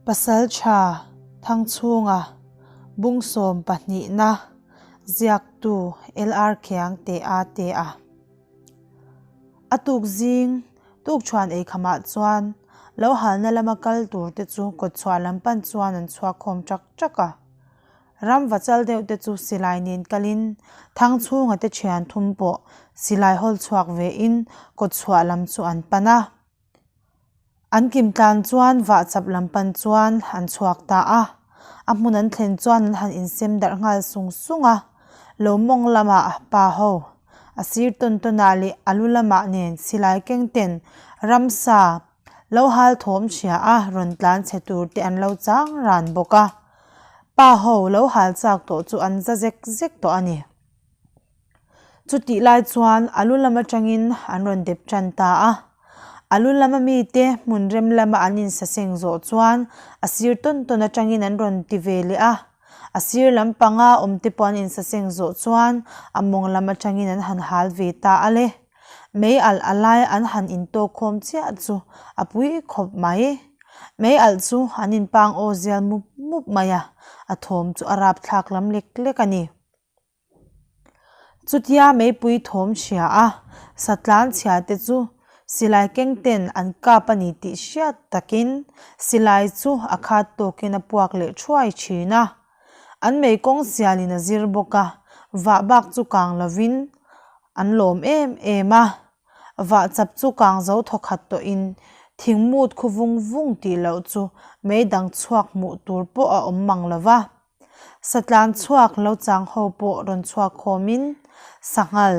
Pasalṭha Thangchhunga Bungsawm pahnihna ziaktu LR Khiangte a te a. A tuk zing tukṭhuan eikhamah chuan lo halna lama kal turte chu kawtchhuah lam pan chuan an chhuak khawm ṭak ṭak a. Ram vachal deuh te chu silai nen kalin Thangchhunga te thian thum pawh silai hawl chhuak ve in kawtchhuah lam chu an pan a. An kim tlan chuan vahchap lam pan chuan an chhuak ta a. A hmun an thlen chuan an han insem darh nghal sung sung a. Lo mawng lamah pa ho, a sir tawn tawnah leh a lu lamah nen silai keng ten ramsa Lo hal thawm hria a, rawn tlan chhe tur te an lo chang ran bawk a. Pa ho lo hal chak tawh chu an za zek zek tawh a ni. Chutih lai chuan a lu lam atangin an rawn dep tan ta a. A lu lama mite hmun rem lama an insaseng zawh chuan a sir tawn tawn atangin an rawn ti ve leh a. A sir lampanga awmte pawh an insaseng zawh chuan a mawng lam atangin an han hal ve ta a le. Mei alh a lai an han intawk khawm chiah chu a pui khawp mai. Mei alh chu an inpang aw zial mup mup mai a, a thawm chu a rapthlak lam lek lek a ni. Chutia meipui thawm hria a, satlan chhia te chu silai keng ten an kap a ni tih hriat takin silai chu a khat tawkin a puak leh thuai thin a. An mei kawng sialin a zir bawk a, vah bak chu kang lovin An lawm em em a, vah chap chu kang zo thawkhat tawhin thing mut khu vung vung tih loh chu mei dang chhuak hmuh tur pawh a awm mang lo va. Satlan chhuak lo chang ho pawh rawn chhuak khawmin sanghal,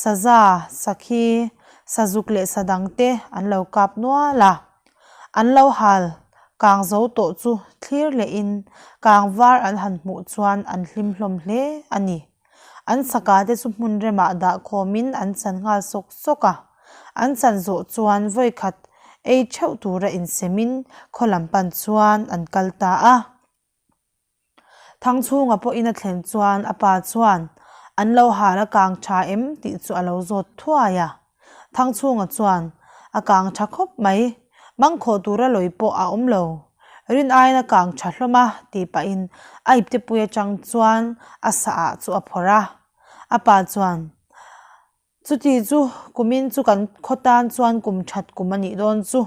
saza, sakhi, sazuk leh sadang te an lo kap nual a. An lo hal kang zo tawh chu thlir lehin kang var an han hmuh chuan an hlim hlawm hle a ni. An saka te chu hmun remah dah khawmin an chan nghal sawk sawk a. An chan zawh chuan vawikhat ei theuh tura insemin khaw lam pan chuan an kal ta a. Thangchhunga pawhin a thlen chuan a pa chuan an lo hal a kang tha em tih chu a lo zawt thuai a. Thangchhunga chuan a kang tha khawp mai, mangkhawh tura lawi pawh a awm lo. Rin aiin a kang tha hlawm a tih pahin a iptepui atang chuan a sa ah chu a phawrh a. A pa chuan, Chuti chu kumin chu kan khaw tan chuan kum that kum a nih dawn chu,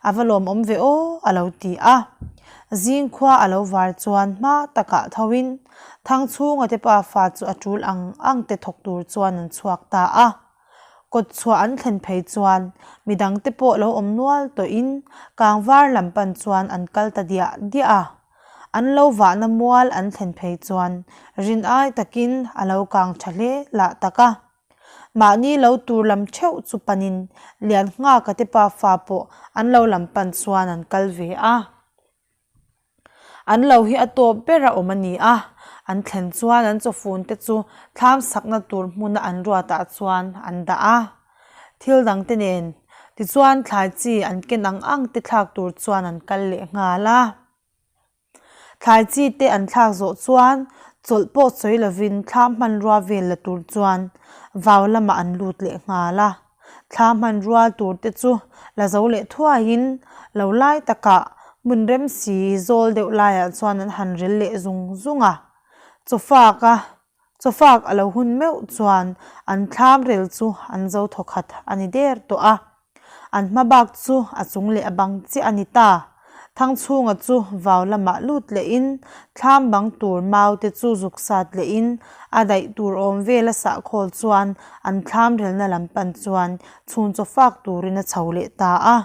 a va lawmawm ve aw a lo ti a. Zingkhua a lo var chuan hma takah thoin Thangchhunga te pafa chu a tul ang ang te thawk tur chuan an chhuak ta a. Kawt chhuah an thlen phei chuan midang te pawh lo awm nual tawhin kangvar lam pan chuan an kal ta diah diah a. An lo vahna mual an thlen phei chuan rin ai takin a lo kang tha hle lah tak a. Mahni lo tur lam theuh chu panin Lianngaka te pafa pawh an lo lam pan chuan an kal ve a. An lo hi a tawp ber a awm a ni a, an thlen chuan an chawfun te chu thlam sakna tur hmuna an ruatah chuan an dah a. Thil dang te nen tichuan thlai chi an ken ang ang te thlak tur chuan an kal leh nghal a. Thlai chi te an thlak zawh chuan chawlh pawh sawi lovin thlam hmanrua vel la tur chuan vau lamah an lut leh nghal a. Thla hmanrua tur te chu la zo leh thuaiin lo lai takah hmun rem si zawl deuh laiah chuan an han rel leh zung zung a. Chawfak a chawfak a lo hun meuh chuan an thlam rel chu an zo thawkhat a ni der tawh a. An hma bak chu a chung leh a bang chiah a ni ta. Thangchhunga chu vau lamah lut lehin thlam bang tur mau te chu zuk sat lehin a daih tur awm vel a sahkhawl chuan an thlam relna lam pan chuan chhun chaw fak turin a chho leh ta a.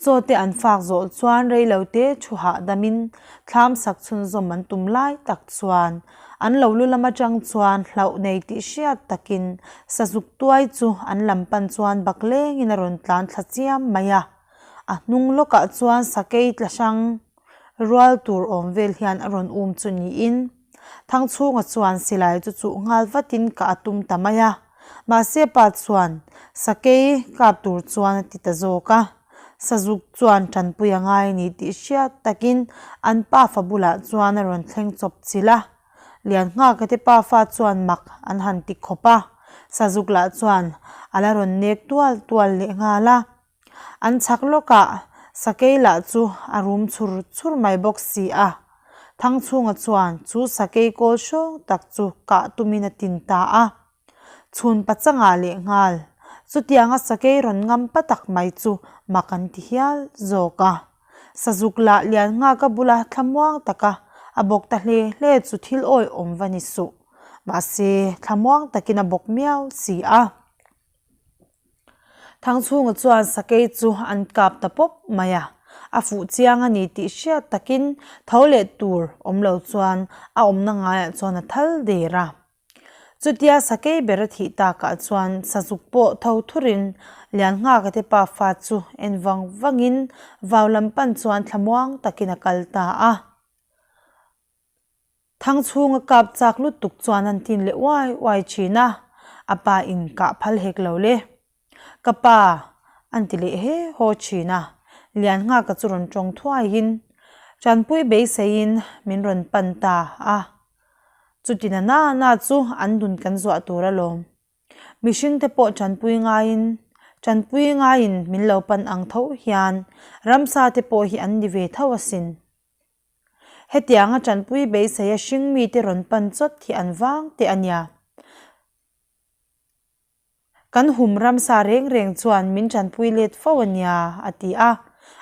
Chaw te an fak zawh chuan reilo te thu hahdamin thlam sak chhunzawm an tum lai tak chuan an lo lu lam atang chuan hlauh nei tih hriat takin sazuk tuai chu an lam pan chuan bak lengin a rawn tlan thla chiam mai a. A hnung lawkah chuan sakei tla hrang rual tur awm vel hian a rawn um chu niin Thangchhunga chuan silai chu chuh nghal vatin kah a tum ta mai a. Mahse pa chuan sakei kap tur chuan a ti ta zawk a. Sazuk chuan tanpui a ngai a ni tih hriat takin an pafa bulah chuan a rawn thleng chawp chilh a. Lianngaka te pafa chuan mak an han ti khawp a. Sazuk lah chuan a la rawn nek tual tual leh nghal a. An chhak lawkah Sakei lah chu a rum chhur chhur mai bawk si a. Thangchhunga chuan chu sakei kawl hrawng tak chu kah tumin a tin ta a. Chhun pachangah leh nghal, chutianga sakei rawn ngam pa tak mai chu mak an ti hial zawk a. Sazuk lah lian nghaka bula thlamuang taka a bawk ta hle hle chu thil awihawm va ni suh. Mahse, thlamuang takin a bawk miau si a. Thangchhunga chuan sakei chu an kap ta pawp mai a, a fuh chiang a ni tih hriat takin tho leh tur awm lo chuan a awmna ngaiah chuan a thal der a. Chutia sakei ber a thih takah chuan sazuk pawh tho thurin Lianngaka te pafa chu en vang vangin vau lam pan chuan thlamuang takin a kal ta a. Thangchhunga kap chak lutuk chuan an tin leh uai uai thin a, a pa in kah phal hek lo le. Ka pa an ti leh he haw thin a, Lianngaka chu rawn tawng thuaiin Tanpui beiseiin min rawn pan ta a. Chuti na na na chu an dun kan zuah tur alawm. Mihring te pawh tanpui ngaiin tanpui ngaiin min lo pan ang tho hian ramsa te pawh hi an ni ve tho asin. Hetianga tanpui beisei a hring mite rawn pan chawt hi an vang teh a nia. Kan hum ramsa reng reng chuan min tanpui let fo a nia, a ti a.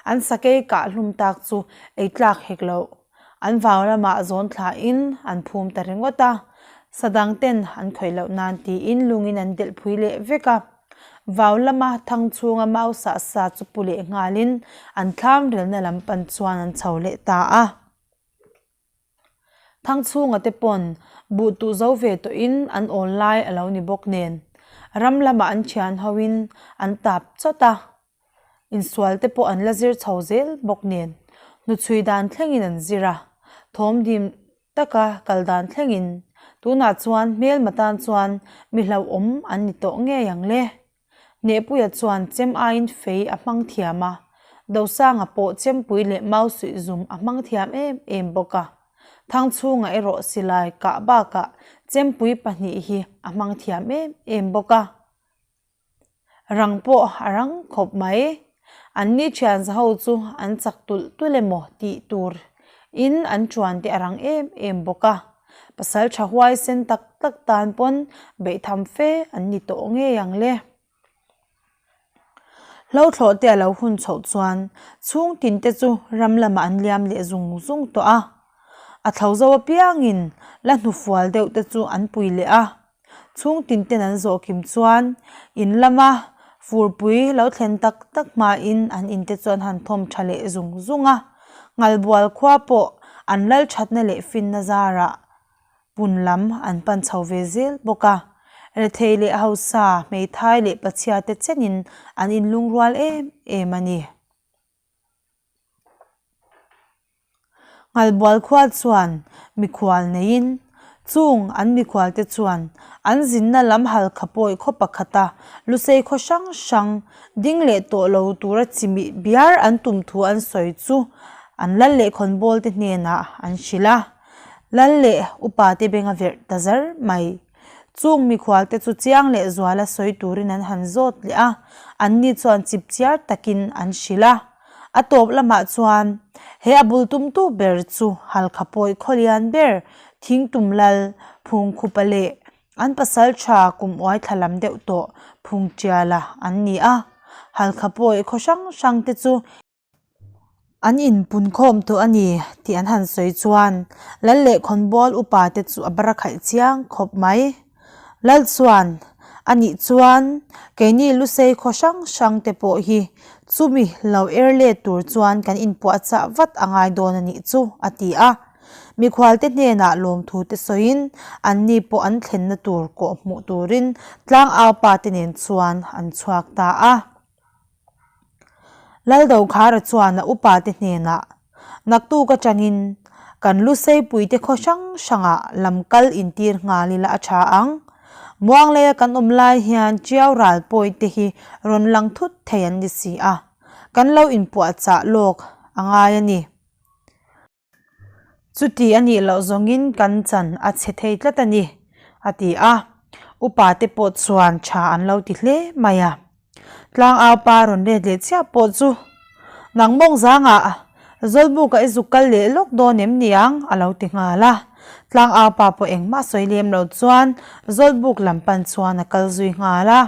An sakei kah hlum tak chu ei tlak hek loh. An vau lamah zawn thlahin an phum ta ringawt a, sa dang ten an khawih loh nan tiin lungin an delh phui leh vek a. Vau lama thang chhunga mau sah sa chu pu leh nghalin an thlam relna lam pan chuan an chho leh ta a. Thangchhunga te pawn buh tuh zo ve tawhin an awl lai a lo ni bawk nen ram lamah an thian hoin an tap chawt a, insual te pawh an la zir chho zel bawk nen hnuchhui dan thlengin an zir a, thawm dim taka kal dan thlengin tunah chuan hmelma tan chuan mi hlauhawm an ni tawh ngei ang le. Hnehpuia chuan chem aiin fei a hmang thiam a, Dosanga pawh chempui leh mau suih zum a hmang thiam em em bawk a. Thangchhunga erawh silai kah bakah chempui pahnih hi a hmang thiam em em bawk a. Rang pawh a rang khawp mai. Anni thianza ho chu an chak tulh tulh emaw tih tur in an chuan te a rang em em bawk a. Pasal tha huaisen tak tak tan pawn beihtham fe an ni tawh ngei ang le. Hlothlawh te a lo hun chhoh chuan chhung tin te chu ram lamah an liam leh zung zung tawh a. A thlo zo apiangin la hnufual deuh te chu an pui leh a. Chhung tin ten an zawh kim chuan in lama furpui lo thlen tak tak hmain an in te chuan han thawm tha leh zung zung a. Ngalbual khua pawh an lal thatna leh finna zarah pun lam an pan chho ve zel bawk a. Rethei leh hausa, hmeithai leh pachhia te chenin an inlungrual em em a ni. Nghalbual khua chuan mikhual neiin chung an mikhual te chuan an zinna lam halkha pawi khaw pakhata lusei khaw hrang hrang ding leh tawh lo tura chimih biar an tum thu an sawi chu an lal leh khawnbawl te hnenah an hrilh a, lal leh upa te beng a verh ta zar mai. Chung mikhual te chu chiang leh zuala sawi turin an han zawt leh a, anni chuan chip chiar takin an hrilh a. A tawp lamah chuan he a bul tumtu ber chu Halkha pawi khawlian ber Thingtum Lal Phungkhupa leh an pasal tha kum uai thla lam deuh tawh Phungtiala an ni a. Halkha pawi khaw hrang hrang te chu An inpunkhawm tawh a ni tih an han sawi chuan Lal leh Khawnbawl upa te chu a bar khaih chiang khawp mai. Lal chuan, A nih chuan keini Lusei khaw hrang hrang te pawh hi chumi lo er let tur chuan kan inpuahchah vat a ngai dawn a nih chu, a ti a. Mikhual te hnenah lawmthu te sawiin anni pawh an thlenna tur kawh hmuh turin tlangau pa te nen chuan an chhuak ta a. Laldokhara chuan a upate hnenah, Naktuk atangin kan Luseipuite khaw hrang hrangah lam kal intir nghal ila a tha ang. Muangleia kan awm lai hian Tiau ral pawite hi rawn lang thut thei an ni si a, kan lo inpuahchah lawk a ngai a ni. Chuti a nih loh zawngin kan chan a chhe thei tlat a ni, a ti a. Upa te pawh chuan tha an lo ti hle mai a. Tlangau pa rawn let leh chiah pawh chu. Nang mawng zangah Zawlbuka i zuk kal leh lawk dawn em niang? a lo ti nghal a. Tlangau pa pawh engmah sawi lem lo chuan Zawlbuk lam pan chuan a kal zui nghal a.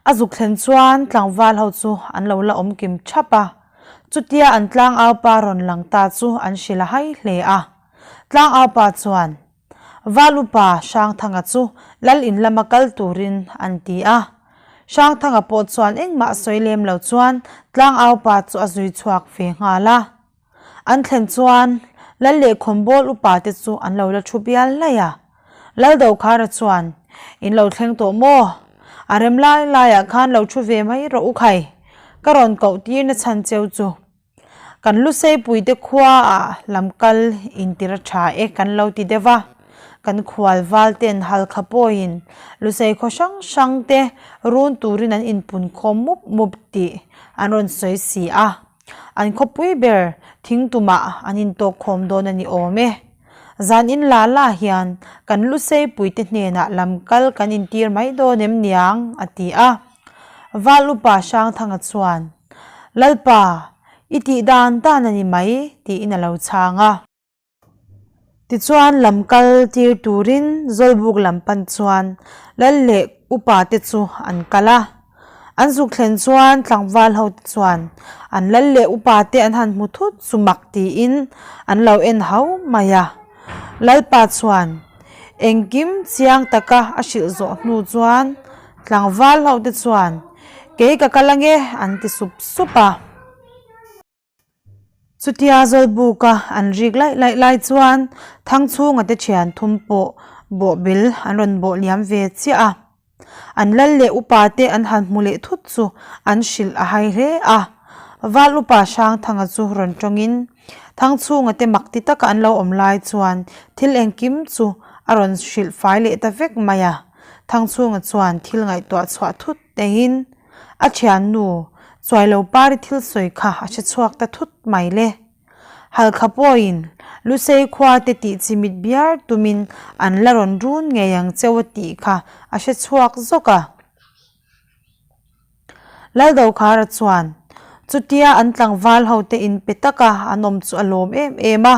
A zuk thlen chuan tlangval ho chu an lo la awm kim thap a. Chutia an tlangau pa rawn lang ta chu an hrilh a hai hle a. Tlangau pa chuan, Val upa Hrangthanga chu lal in lama kal turin an ti a. Hrangthanga pawh chuan engmah sawi lem lo chuan tlangau pa chu a zui chhuak ve nghal a. An thlen chuan lal leh khawnbawl upa te chu an lo la thu bial hlaih a. Lal Dokhara chuan, In lo thleng tawh maw? A rem lai laiah khan lo thu ve mai rawh u khai. Ka rawn koh tir na chhan cheu chu. Kan Luseipuite khuaah lam kal intir a tha e kan lo ti deuh a. Kan khual val ten Halkha pawhin Lusei khaw hrang hrang te run turin an inpun khawm mup mup tih an rawn sawi si a. An khawpui ber thingtumah an intawk khawm dawn a ni awm e. Zan in la la hian kan Luseipuite hnenah lam kal kan intir mai dawn em niang a ti a. Val upa Hrangthanga chuan. Lalpa, i tih dan dan a ni mai, tiin a lo chhang a. Tichuan lam kal tir turin Zawlbuk lam pan chuan Lal leh upa te chu an kal a. An zuk thlen chuan tlangval ho te chuan an Lal leh upa te an han hmu thut chu mak tiin an lo en hau mai a. Lalpa chuan engkim chiang taka a hrilh zawh hnu chuan Tlangval ho te chuan, Kei ka kal ange, an ti sup sup a. Chutia Zawlbuka an rik laih laih lai chuan Thangchhunga te thian thum pawh bawhbil an rawn bawh liam ve chiah a. An lal leh upa te an han hmu leh thut chu an hrilh a hai hle a. Val upa Hrangthanga chu rawn tawngin Thangchhunga te mak ti taka an lo awm lai chuan thil engkim chu a rawn hrilh fai leh ta vek mai a. Thangchhunga chuan thil ngaihtuah chhuah thut teihin a thiannu Chuailo Pari thil sawi kha a hre chhuak ta thut mai le. Halkha pawhin Lusei khua te tih chimit biar tumin an la rawn run ngei ang cheu a tih kha a hre chhuak zawk a. Laldokhara chuan chutia an tlangval hote in pe taka an awm chu a lawm em em a.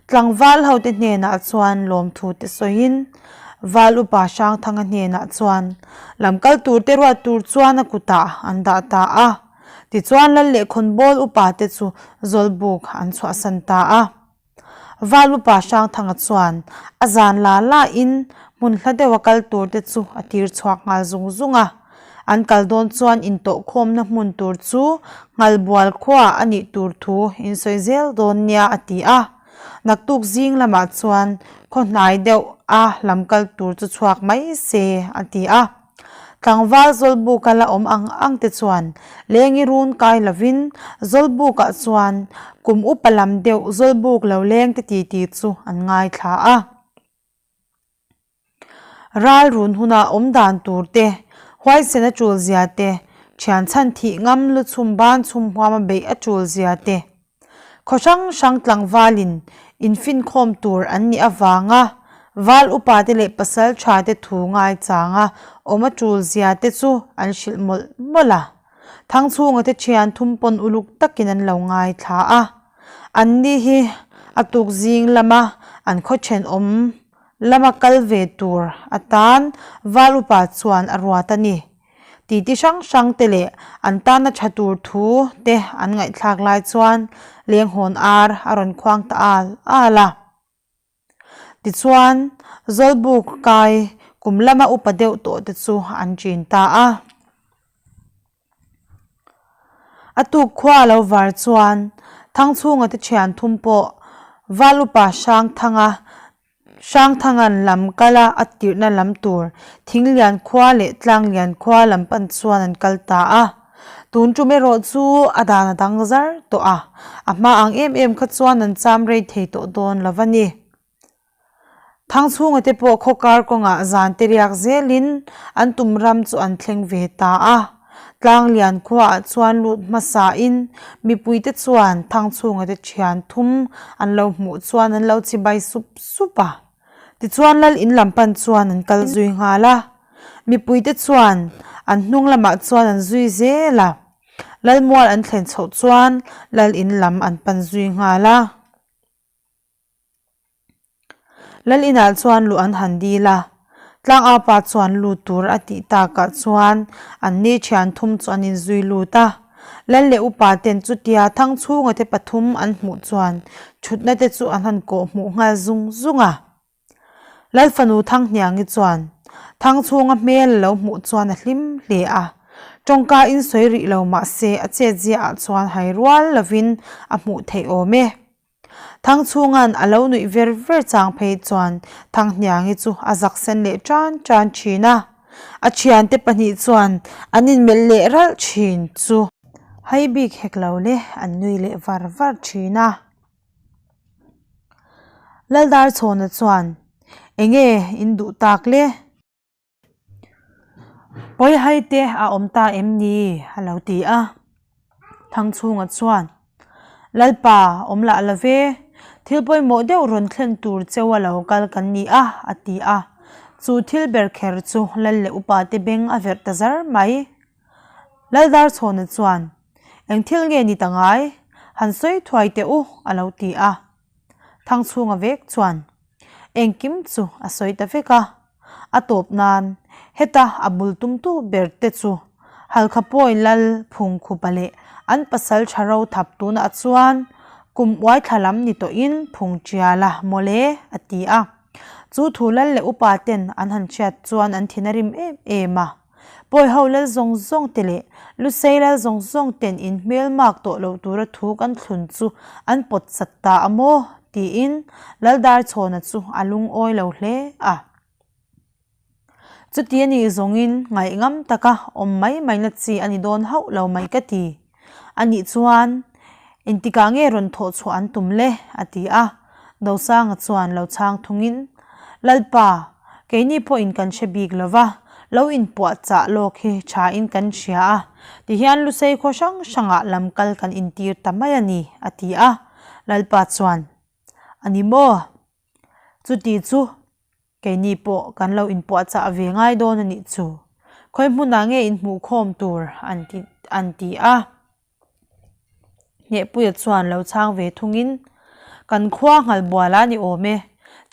Tlangval hote hnenah chuan lawmthu te sawiin Val upa Hrangthanga hnenah chuan lam kal tur te ruat tur chuan a kutah an dah ta a. Tichuan Lal leh Khawnbawl upa te chu Zawlbuk an chhuahsan ta a. Val upa Hrangthanga chuan a zan la la in hmun hla deuha kal tur te chu a tir chhuak nghal zung zung a. An kal dawn chuan intawhkhawmna hmun tur chu Nghalbual khua a nih tur thu insawi zel dawn nia a ti a. Naktuk zing lamah chuan khaw hnai deuh a lam kal tur chu chhuak mai se a ti a. Tlangval Zawlbuka la awm ang ang te chuan lengi run kai lovin Zawlbukah chuan kum upa lam deuh Zawlbuk lo leng te titi chu an ngaithla a. Ral run huna awm dan tur te, huaisen a tul zia te, thian chhan thih ngam lu chhum ban chhum huama beih a tul zia te, Khaw hrang hrang tlangvalin infinkhawm tur an nih avanga val upate leh pasal thate thu ngaichanga awm a tul zia te chu an hrilh mawlh mawlh a. Thangchhunga te thian thum pawn uluk takin an lo ngaithla a. Anni hi a tuk zing lama an khaw thenawm lama kal ve tur atan val upa chuan a ruat a ni. Titi hrang hrang te leh an tana tha tur thu te an ngaihthlak lai chuan lenghawn ar a rawn khuang ta al al a. Tichuan, Zawlbuk kai kum lama upa deuh tawh te chu an ṭin ta a. A tuk khua a lo var chuan Thangchhunga te ṭhian thum pawh Val upa Hrangthanga Hrangthanga'n lam kala a tirhna lam tur Thinglian khua leh Tlanglian khua lam pan chuan an kal ta a. Tun tum erawh chu a dan a dang zar tawh a, a hma ang em em kha chuan an cham rei thei tawh dawn lo a ni. Thangchhunga te pawh khaw kar kawngah zan te riak zelin an tum ram chu an thleng ve ta a. Tlanglian khuaah chuan lut hmasain mipuite chuan Thangchhunga te thian thum an lo hmuh chuan an lo chibai sup sup a. Tichuan lal in lam pan chuan an kal zui nghal a. Mipuite chuan an hnung lamah chuan an zui zel a. Lalmual an thlen chhoh chuan lal in lam an pan zui nghal a. Lal inah chuan luh an han dil a, tlangaupa chuan lut tur a tih takah chuan an ni thian thum chu an inzui lut a. Lal leh upa ten chutia Thangchhunga te pathum an hmuh chuan thutna te chu an han kawh hmuh nghal zung zung a. Lal fanu Thanghniangi chuan Thangchhunga hmel a lo hmuh chuan a hlim hle a, tawngka in sawi rih lo mah se a chetzia ah chuan hai rual lovin a hmuh theih awm e. Thangchhunga'n a lo nuih ver ver chang phei chuan Thanghniangi chu a zak sen leh tan tan thin a, a thiante pahnih chuan an inmelh leh ralh thin chu. Hai bik hek lo le an nui leh var var thin a. Laldarchhawna chuan, Enge in duh tak le? Pawi te a awm ta em ni? a lo ti a. Thangchhunga chuan, Lalpa, awm lah lo ve, thil pawimawh deuh rawn thlen tur cheu a lo kal kan ni a, a ti a. Chu thil ber kher chu Lal leh upa te beng a verh ta zar mai. Laldarchhawna chuan, Eng thil nge ni ta ngai? Han sawi thuai teh u, a lo ti a. Thangchhunga vek chuan engkim chu a sawi ta vek a, a tawp nan heta a bul tumtu ber te chu Halkha Pawi Lal Phungkhupa leh an pasal tha ro thap tunah chuan kum uai thla lam ni tawhin phung tial a mawle a ti a. Chu thu lal leh upa ten an han hriat chuan an thin a rim em em a. Pawi ho lal zawng zawng te leh Lusei lal zawng zawng ten in hmel mak tawh loh tura thu kan thlun chu an pawt chat ta a maw? tiin Laldarchhawna chu a lungawi lo hle a. Chuti a nih zawngin ngaihngam taka awm mai mai na chi a ni dawn hauh lo mai ka ti. A nih chuan engtikah nge rawn thawh chhuah an tum le? a ti a. Dosanga chuan lo chhang thungin, Lalpa, keini pawhin kan hre bik lo va, lo inpuah chah lawk hi thain kan hria a, tihian Lusei khaw hrang hrangah lam kal kan intir ta mai a ni, a ti a. Lalpa chuan, A ni maw? Chuti chu Keini pawh kan lo inpuahchah ve ngai dawn a nih chu. Khawi hmunah nge inhmuhkhawm tur an ti an ti a. Hnehpuia chuan lo chhang ve thungin, Kan khua nghal bual a ni awm e.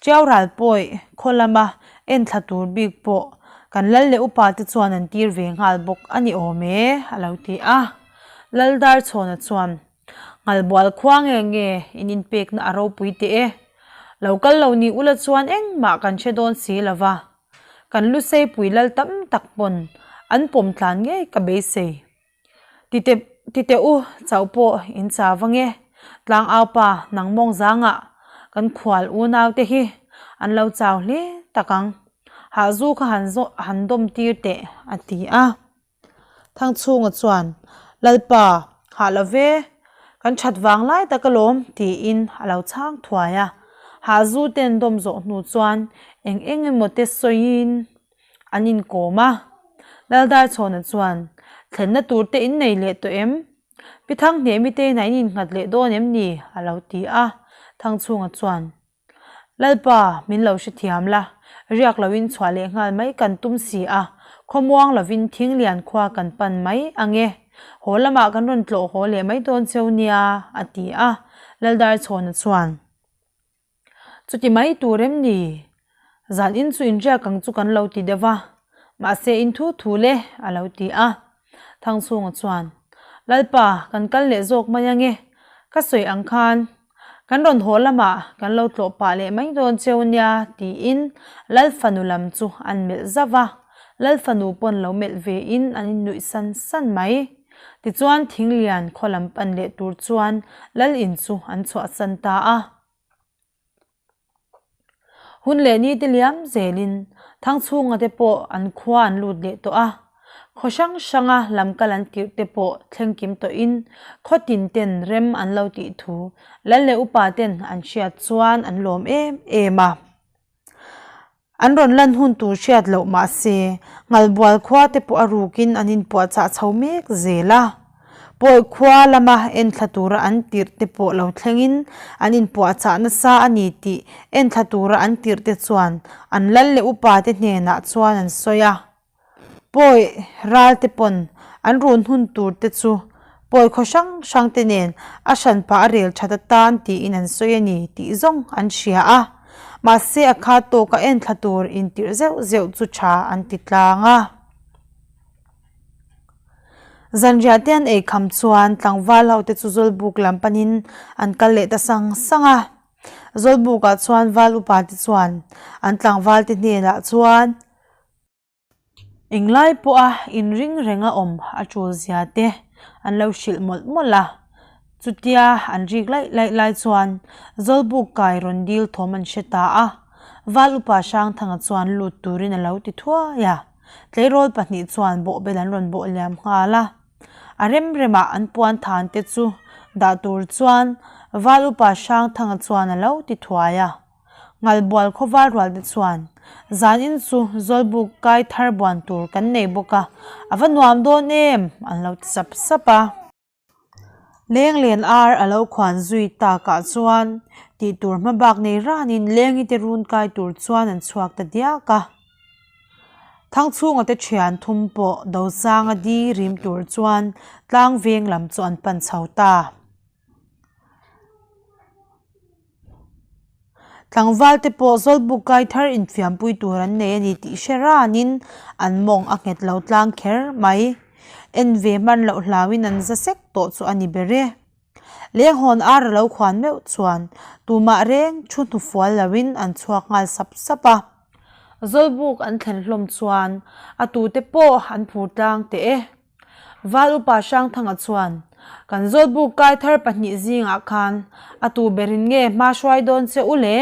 Tiau ral pawi khaw lama enthla tur bik pawh kan lal leh upa te chuan an tir ve nghal bawk a ni awm e, a lo ti a. Laldarchhawna chuan, Nghalbual khua nge nge in inpekna a ropui teh e. Lo kal lo ni ula chuan engmah kan hre dawn si lo va. Kan lusei pui lal tam tak pawn an pawm tlan ngei ka beisei. Tite tite u chauh pawh in chau vang e. Tlangaupa nang mawng zangah kan khual unau te hi an lo chau hle tak ang. Hahzu kha han zawh han dawm tir teh a ti a. Thangchhunga chuan, Lalpa, hah lo ve, kan that vang lai tak alawm, tiin a lo chhang thuai a. Hahzu ten dawm zawh hnu chuan eng eng emaw te sawiin an inkawm a. Laldarchhawna chuan, Thlenna tur te in nei leh tawh em? Pi Thanghnehmi te inah in innghat leh dawn em ni? a lo ti a. Thangchhunga chuan, Lalpa, min lo hrethiam la, riak loin chhuah leh nghal mai kan tum si a, khawmuang lovin thing lian khua kan pan mai ang e. Haw lamah kan rawn tlawh haw leh mai dawn cheu nia, a ti a. Laldarchhawna chuan, Chuti mai tur em ni? Zan in chu inriak ang chu kan lo ti deuh va, mahse in thu thu le, a lo ti a. Thangchhunga chuan, Lalpa, kan kal leh zawk mai ang e, ka sawi ang khan Kan rawn haw lamah kan lo tlawh pah leh mai dawn cheu nia tiin Lal fanu lam chu an melh zauh a, Lal fanu pawn lo melh ve in an innuih san san mai. Tichuan Thinglian khaw lam pan leh tur chuan Lal in chu an chhuahsan ta a. Hun leh ni te liam zelin Thangchhunga te pawh an khua an lut leh tawh a, khaw hrang hranga lam kal an tirh te pawh thleng kim tawhin khaw tin ten rem an lo tih thu Lal leh upa ten an hriat chuan an lawm em em a. An rawn lan hun tur hriat loh mah se, Nghalbual khua te pawh a rukin an inpuahchah chho mek zel a. Pawi khua lama enthla tura an tirh te pawh lo thlengin an inpuahchah nasa a ni tih enthla tura an tirh te chuan an lal leh upa te hnenah chuan an sawi a. Pawi ral te pawn an run hun tur te chu. Pawi khaw hrang hrang te nen a hranpa a rel that atan tiin an sawi a ni tih zawng an hria a. Mahse a kha tawka enthla tur intirh zeuh zeuh chu tha an ti tlang a. Zanriah te an ei kham chuan tlangval ho te chu Zawlbuk lam panin an kal leh ta sang sang a. Zawlbukah chuan val upa te chuan an tlangval te hnenah chuan Englai pawha inring renga awm a tul zia te an lo hrilh mawlh mawlh a. Chutia an rik laih laih lai chuan Zawlbuk kai rawn dil thawm an hre ta a. Val upa Hrangthanga chuan lut turin a lo ti thuai a. Tleirawl pahnih chuan bawhbel an rawn bawh liam nghal a. A rem remah an puan than te chu dah tur chuan Val upa Hrangthanga chuan a lo ti thuai a. Ngalbual khawval rual te chuan zanin chu Zawlbuk kai thar buan tur kan nei bawk a, a va nuam dawn em an lo ti sap sap a. Lenglen ar a lo khuan zui takah chuan tih tur hma bak nei ranin lengi te run kai tur chuan an chhuak ta diak a. Thangchhunga te thian thum pawh Dosanga di rim tur chuan tlang veng lam chu an pan chho ta. Tlangval te pawh Zawlbuk kai thar infiampui tur an nei a ni tih hre ranin an mawng a nghet lo tlang kher mai. En ve hman loh hlauin an za sek tawh chu a ni ber e. Lenghawn ar a lo khuan meuh chuan tumah reng thu hnufual loin an chhuak nghal sap sap a. Zawlbuk an thlen hlawm chuan a tute pawh an phur tlang teh e. Val upa Hrangthanga chuan, Kan Zawlbuk kai thar pahnih zingah khan a tu berin nge hma hruai dawn che u le?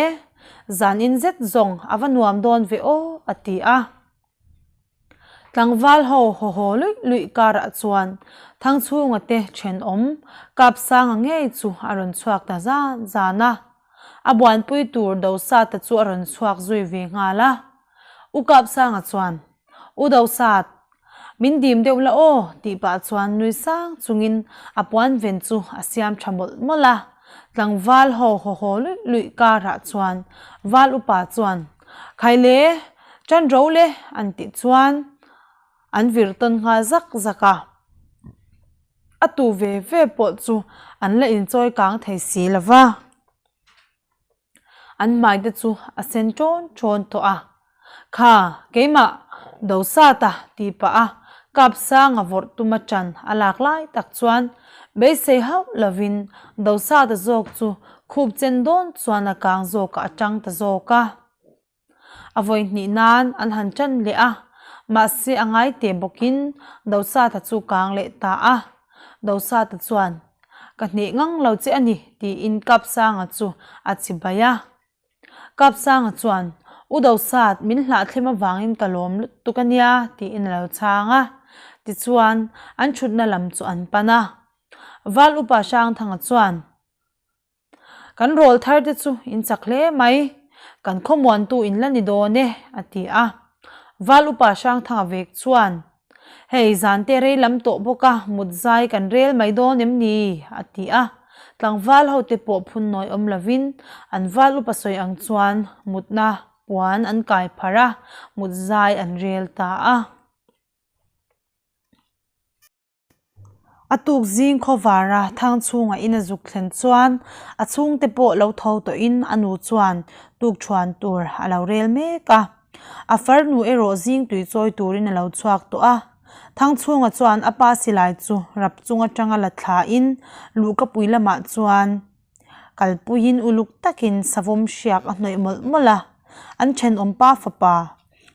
Zan in zet zawng a va nuam dawn ve aw, a ti a. Tlangval ho haw haw luih luih karah chuan Thangchhunga te thenawm Kapsanga ngei chu a rawn chhuak ta zan zan a. A buanpui tur Dosata chu a rawn chhuak zui ve nghal a. U Kapsanga chuan, U Dosat, Min dim deuh la aw tih pah chuan nui sang chungin a puan ven chu a siam tha mawlh mawlh a. Tlangval ho haw haw luih luih karah chuan val upa chuan Khaile, tan ro le an tih chuan an vir tawn nghal zak zak a. A tu ve ve pawh chu an la inchawi kang thei si lo va. An hmai te chu a sen ṭawn ṭawn tawh a, Kha, keimah Dosata tih pah a Kapsanga vawrh tuma ṭan a lak lai tak chuan beisei hauh lovin Dosata zawk chu khup chen dawn chuan a kang zawkah a ṭang ta zawk a. A vawi hnih nan an han ṭan leh a, mahse a ngai teh bawkin Dosata chu kang leh ta a. Dosata chuan, Ka hneh ngang lo che a ni, tiin Kapsanga chu a chi bai a. Kapsanga chuan, U Dosat, min hlahthlem avangin ka lawm lutuk a nia, tiin a lo chhang a. Tichuan, an ṭhutna lam chu an pan a. Val Upa Hrangthanga chuan, Kan rawl thar te chu in chak hle mai, kan khawmuantu in la ni dawn e, a ti a. Val upa Hrangthanga vek chuan, Hei zan te rei lam tawh bawk a, mut zai kan rel mai dawn em ni? a ti a. Tlangval ho te pawh phun nawi awm lovin an val upa sawi ang chuan mutna puan an kai pharh a, mut zai an rel ta a. A tuk zing khawvara thang chhungah in a zuk thlen chuan a chhungte pawh lo tho tawhin a nu chuan tuk thuan tur a lo rel mek a. A farnu erawh zing tui chawi turin a lo chhuak tawh a. Thangchhunga chuan a pa silai chu rap chung atanga la thlain luhkapui lamah chuan Kalpuiin uluk takin savawm hriak a hnawih mawlh mawlh a, an thenawm pa fapa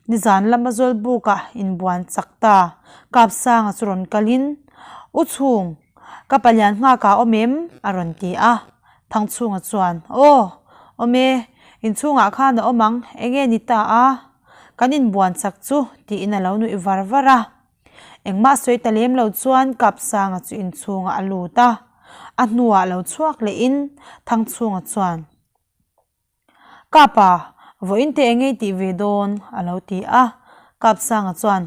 nizan lama Zawlbuka inbuan chak ta Kapsanga chu rawn kalin, U Chhung, ka palian nghakah awm em? a rawn ti a. Thangchhunga chuan, Aw, awm e, inchhungah khan a awm ang, enge ni ta a? Kan inbuan chak chu, tiin a lo nuih var var a. Engmah sawi ta lem lo chuan Kapsanga chu inchhungah a lut a, a hnuah lo chhuak lehin Thangchhunga chuan, Kapa, vawiin te eng ei tih ve dawn? a lo ti a. Kapsanga chuan,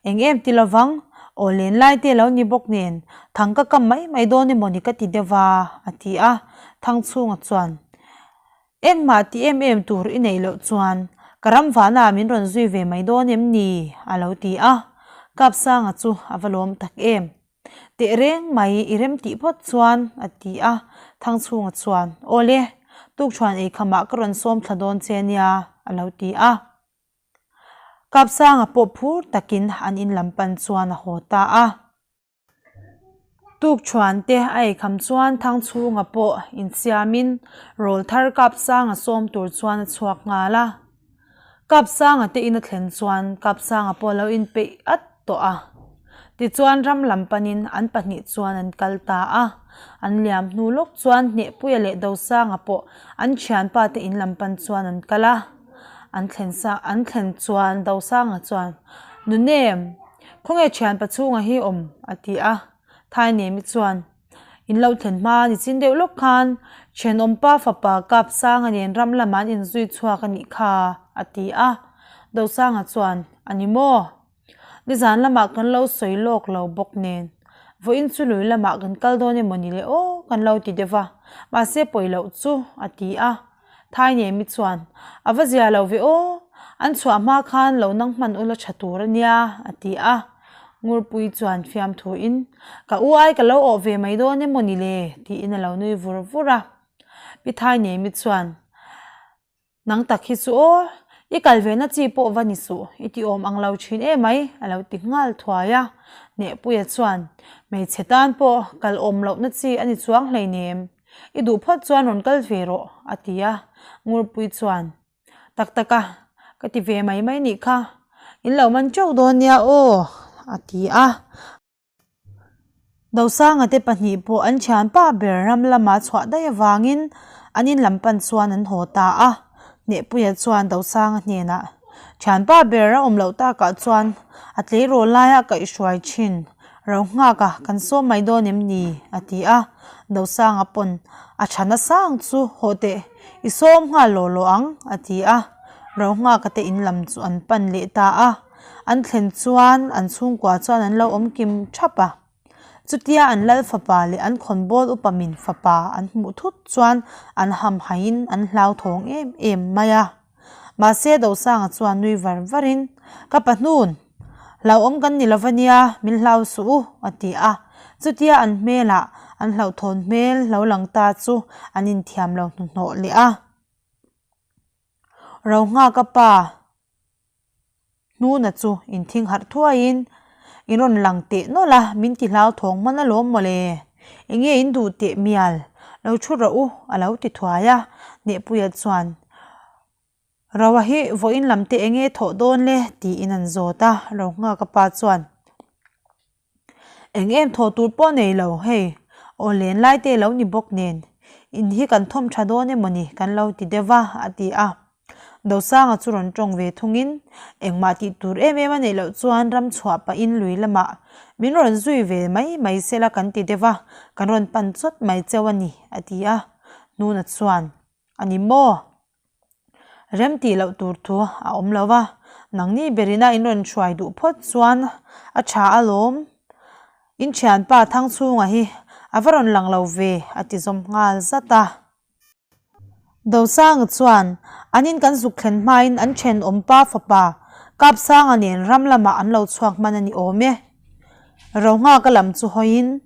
Eng em ti lovang, aw len lai te lo ni bawk nen, thang ka kam mai mai dawn emaw ni ka ti deuh va, a ti a. Thangchhunga chuan, Engmah ti em em tur i neih loh chuan ka ram vana min rawn zui ve mai dawn em ni? a lo ti a. Kapsanga chu a va lawm tak em. Teh reng mai i rem tih phawt chuan, a ti a. Thangchhunga chuan, Aw le, tukṭhuan ei khamah ka rawn sawm thla dawn che nia, a lo ti a. Kapsanga pawh phur takin an in lam pan chuan a haw ta a. Tukṭhuan te a eikham chuan Thangchhunga pawh insiamin rawl thar Kapsanga sawm tur chuan a chhuak nghal a. Kapsanga te in a thlen chuan Kapsanga pawh a lo inpeih at tawh a. Tichuan ram lam panin an pahnih chuan an kal ta a. An liam hnu lawk chuan Hnehpuia leh Dosanga pawh an thianpa te in lam pan chuan an kal a. An thlen sa an thlen chuan Dosanga chuan, Nunem, khawnge thianpa chhunga hi awm? a ti a. Thainemi chuan, In lo thlen hma ni chin deuh lawk khan thenawmpa fapa Kapsanga nen ram lamah an inzui chhuak a nih kha, a ti a. Dosanga chuan, A ni maw? Nizan lamah kan lo sawi lawk lo bawk nen, vawiin chu lui lamah kan kal dawn emaw ni le aw kan lo ti deuh va, mahse pawi loh chu a ti a. Thainemi chuan, A va zia lo ve aw, an chhuah hma khan lo nang hman ula tha tur a nia a ti a. Ngurpui chuan fiamthuin, Ka u ai ka lo awh ve mai dawn emaw ni le tiin a lo nui vur vur a. Pi Thainemi chuan, Nang tak hi chu aw, i kal ve na chi pawh va ni suh, i ti awm ang lo thin em mai, a lo ti nghal thuai a. Hnehpuia chuan, Hmeichhe tan pawh kal awm lohna chi a ni chuang hleinem, i duh phawt chuan rawn kal ve rawh, a ti a. Ngurpui chuan, Tak tak a, ka ti ve mai mai nih kha, in lo man teuh dawn nia aw, a ti a. Dosanga te pahnih pawh an thianpa ber ram lama chhuah daih avangin an in lam pan chuan an haw ta a. Hnehpuia chuan Dosanga hnenah, Thianpa ber a awm loh takah chuan a tleirawl laia kaihhruai thin ro nghak a, kan sawm mai dawn em ni? a ti a. Dosanga pawn a tha nasa ang chu, haw teh, i sawm nghal law law ang, a ti a. Ro nghaka te in lam chu an pan leh ta a. An thlen chuan an chhungkua chuan an lo awm kim thap a. Chutia an lal fapa leh an khawnbawl upa min fapa an hmuh thut chuan an hamhaiin an hlauthawng em em mai a. Mahse Dosanga chuan nui var varin, Ka pahnun, hlauhawm kan ni lo va nia, min hlau suh u, a ti a. Chutia an hmelah an hlauhthawn hmel lo lang ta chu an inthiam lo hnuhnawh leh a. Rohnghaka pa. Hnuna chu inthing harh thuaiin in rawn lang teh nawlh a, min ti hlauthawng hman alawm mawle. Enge in duh teh mial, lo thu rawh u a lo ti thuai a. Hnehpuia chuan, Roa hi vawiin lam te enge thawh dawn le? tiin an zawt a, Rohnghaka pa chuan, Eng em thawh tur pawh nei lo, hei aw len lai te lo ni bawk nen, in hi kan thawm tha dawn emaw ni kan lo ti deuh va, a ti a. Dosanga chu rawn tawng ve thungin, engmah tih tur em em a neih loh chuan ram chhuah pahin lui lamah min rawn zui ve mai mai sela kan ti deuh va, kan rawn pan chawt mai cheu a ni, a ti a. Hnuna chuan, A ni maw? Rem tih loh tur thu a awm lo va, nangni berina in rawn hruai duh phawt chuan a tha alawm. In thianpa Thangchhunga hi a va rawn lang lo ve a ti zawm nghal zat a. Dosanga chuan an in kan zuk thlen hmain an thenawmpa fapa Kapsanga nen ram lamah an lo chhuak hman a ni awm e. Rohnghaka lam chu hawiin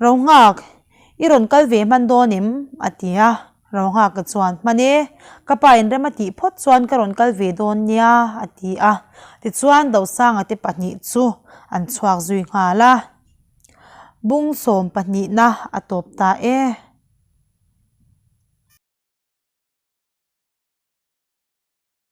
Rohnghak, i rawn kal ve hman dawn em? a ti a. Rohnghaka chuan, Hman e, ka pa inrem a tih phawt chuan ka rawn kal ve dawn nia, a ti a. Tichuan, Dosanga te pahnih chu an chhuak zui nghal a. Bung sawm pahnihna a tawp ta e.